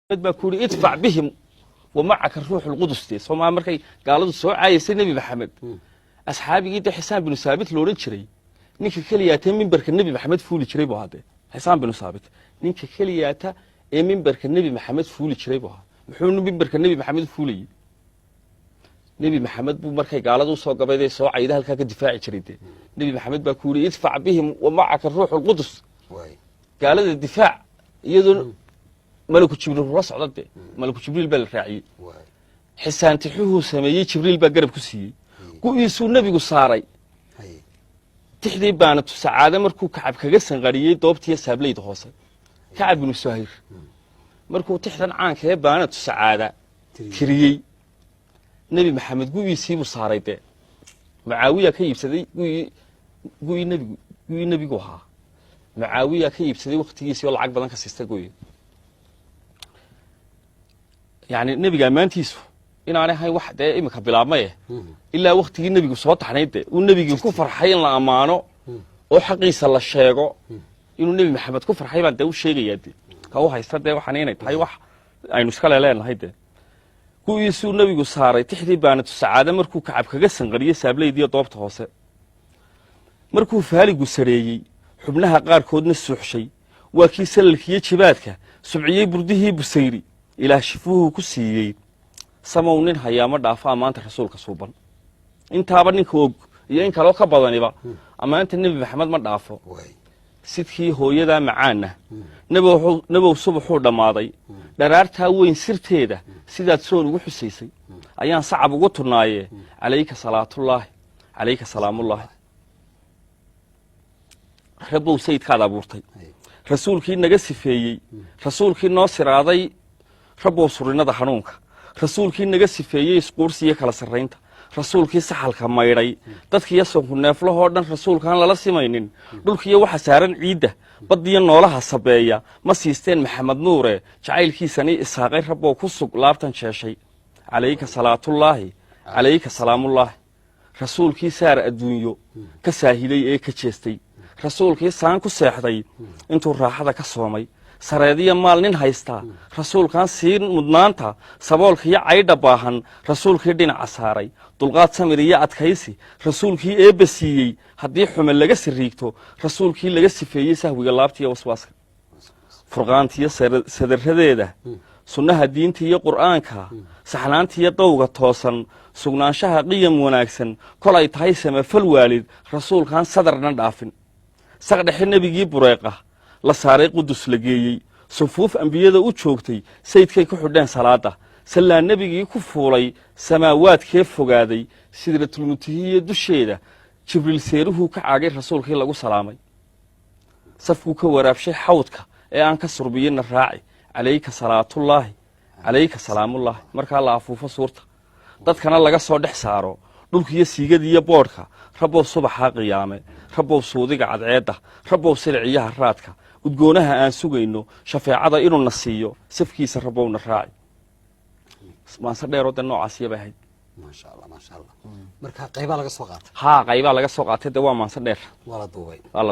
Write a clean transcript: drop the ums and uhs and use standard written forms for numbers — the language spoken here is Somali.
Baa ku yidhi: "Idfac bihim wa macaka ruuxu lqudus." Dee soomaa markay gaaladu soo caayaysay Nebi Maxamed, asxaabigii dee Xisaan binu Saabit loodhan jiray, ninka keliyaata mimbarka Nebi Maxamed fuuli jiray buu ahaa. Dee Xisaan binu Saabit ninka keliyaata ee mimbarka Nebi Maxamed fuuli jiray buu ahaa. Muxuu mimbarka Nebi Maxamed fuulayey? Nebi Maxamed buu markay gaaladu usoo gabayday, soo cayda, halkaa ka difaaci jiray. Dee Nebi Maxamed baa ku yidhi: "Idfac bihim wa macaka ruuxu lqudus." Gaalada difaac iyadoo malaku Jibriil kula socda. Dee malaku Jibriil baa la raaciyey. Xisaantixuhuu sameeyey, Jibriil baa garab ku siiyey. Gu'iisuu nebigu saaray tixdii baanatu sacaade markuu Kacab kaga sanqariyey doobtiyo saablayda hoose. Kacab binu Suhayr markuu tixdan caanka ee baanatu sacaada tiriyey, Nebi Maxamed gu'iisiibuu saaray. Dee Mucaawiya ka iibsaday gu'ii. Gu'ii nebigu, gu'ii nebigu ahaa, Mucaawiya ka iibsaday waktigiisii oo lacag badan ka siistay gu'ii. Yani nebiga ammaantiisu inaanay ahayn wax dee iminka bilaabmaye, ilaa waktigii nebigu soo taxnayd dee uu nebigii ku farxay in la ammaano oo xaqiisa la sheego, inuu Nebi Maxamed ku farxay baan dee u sheegayaa. Dee ka u haysta dee waxaan inay tahay wax aynu iska leleenahay. Dee gu'iisuu nebigu saaray tixdii baanatu sacaade markuu Kacab kaga sanqariyey saablaydiiyo doobta hoose, markuu faaligu sareeyey, xubnaha qaarkoodna suuxshay, waa kii salalkiiyo jibaadka subciyey burdihii Busayri. Ilaah shifuhuu ku siiyey samow nin hayaamo dhaafo ammaanta rasuulka suuban. Intaaba ninka og iyo in kaloo ka badaniba ammaanta Nebi Maxamed ma dhaafo. Sidkii hooyadaa macaanna nebow subaxuu dhammaaday dharaartaa weyn sirteeda sidaad soon ugu xusaysay ayaan sacab ugu tunnaaye. Calayka salaatullaahi, calayka salaamullaahi. Rabow sayidkaad abuurtay, rasuulkii naga sifeeyey, rasuulkii noo siraaday, rabow surinada hanuunka, rasuulkii naga sifeeyey isquursiyo kala sarraynta, rasuulkii saxalka maydhay dadkiiyo sonku neeflahoo dhan, rasuulkaan lala simaynin dhulkiiyo waxa saaran ciidda, baddiyo noolaha sabeeya ma siisteen Maxamed Nuure. Jacaylkiisanii isaaqay, rabow ku sug laabtan jeeshay. Calayka salaatullaahi, calayka salaamullaahi. Rasuulkii saar adduunyo ka saahiday ee ka jeestay, rasuulkii saan ku seexday intuu raaxada ka soomay, sareediya maal nin haystaa rasuulkaan siin mudnaanta, saboolkiiyo caydha baahan rasuulkii dhinaca saaray, dulqaad, samir iyo adkaysi rasuulkii eebba siiyey, haddii xume laga siriigto rasuulkii laga sifeeyey sahwiga laabtiiyo waswaaska, furqaantiyo sadaradeeda, sunnaha diinta iyo Qur'aanka, saxnaantiiyo dawga toosan, sugnaanshaha qiyam wanaagsan, kol ay tahay samafal waalid rasuulkaan sadarna dhaafin, saqdhexe nebigii bureeqa la saaray, Qudus la geeyey, sufuuf ambiyada u joogtay, sayidkay ku xidheen salaada, sallaa nebigii ku fuulay samaawaadkee fogaaday, Sidratulmuntahiya dusheeda Jibriil seeruhuu ka caagay, rasuulkii lagu salaamay, safkuu ka waraabshay xawdka ee aan ka surbiyinna raaci. Calayka salaatullaahi, calayka salaamullaahi. Markaa la afuufo suurta, dadkana laga soo dhex saaro dhulkiiyo siigadiiyo boodhka, rabow subaxaa qiyaame, rabow suudiga cadceedda, rabow siliciyaha raadka udgoonaha aan sugayno, shafeecada inuuna siiyo safkiisa, rabowna raaci. Maanse dheeroo dee noocaasiya bay ahayd. Maasha Allah, maasha Allah. Marka qaybaa laga soo qaatay? Haa, qaybaa laga soo qaatay. Dee waa maanse dheer. Waa la duubay. Waa la